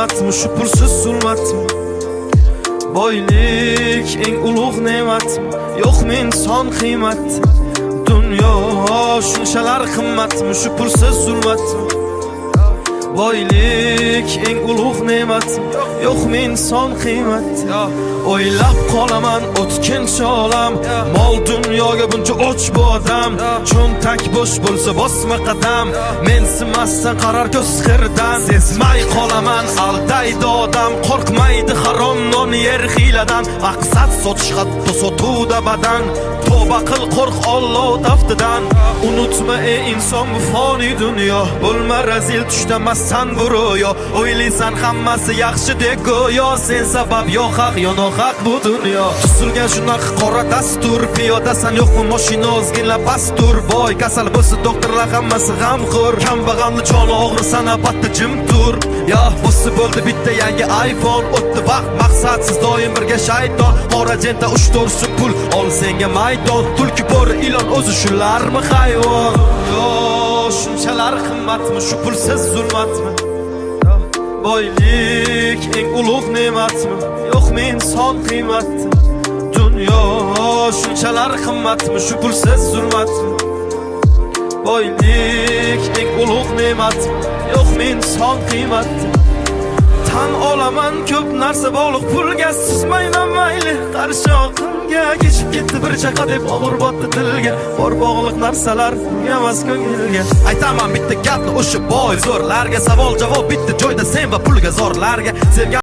Qimmatmi shu pulsiz zulmatmi? Boylik eng ulug' ne'matmi, yo'qmi inson qiymat? Dunyo shunchalar qimmatmi, shu pulsiz zulmatmi? Boylik eng ulug' ne'matmi, yo'qmi inson qiymat? O'ylab qolaman o'tkinchi olam. Mol dunyoga buncha och bu odam. Cho'ntak bo'sh bo'lsa, bosma qadam. Mensimasdan qarar ko'z xirdan. Sezmay qolaman, aldaydi odam. Qo'rqmaydi harom non yer hiyladan. Maqsad sotish, hatto sotuvda badan. Tavba qil, qo'rq Alloh taftidan. Unutma, ey inson, bu foniy dunyo. Bo'lma razil, tushdamassan bu ro'yo. O'ylaysan hammasi yaxshi deb go'yo. Sen sabab yo haq, yo nohaq bu dunyo. Tuzilgan shunaqa qora dastur. Piyodasan, yo'qmi mashina, ozgina pastur. Boy kasal bo'lsa, doktorlar hammasi g'amxo'r. Kambag'alni joni og'risa, navbatda jim tur. Yo bo'lsa bo'ldi bitta yangi iPhone. O'tdi vaqt maqsadsiz, doim birga shayton. Qora jenta uch to'rtsi pul ol senga maydon. Tulki, bo'ri, ilon, o'zi shularmi hayvon? Yo shunchalar qimmatmi shu pulsiz zulmatmi? Boylik eng ulug' ne'matmi, yo'qmi inson qiymat? Dunyo shunchalar qimmatmi, shu pulsiz zulmatmi? Boylik eng ulug' ne'matmi, yo'qmi inson qiymat? Tan olaman, ko'p narsa bog'liq pulga. Suzmayman, mayli, qarshi oqimga. Kechib ketdi bir chaqa deb og'ir botdi tilga. Bor bog'liq narsalar emas ko'ngilga. Aytaman bitta gapni o'sha boy zo'rlarga. Savol javob bitta joyda sen va pulga zorlarga. Sevgan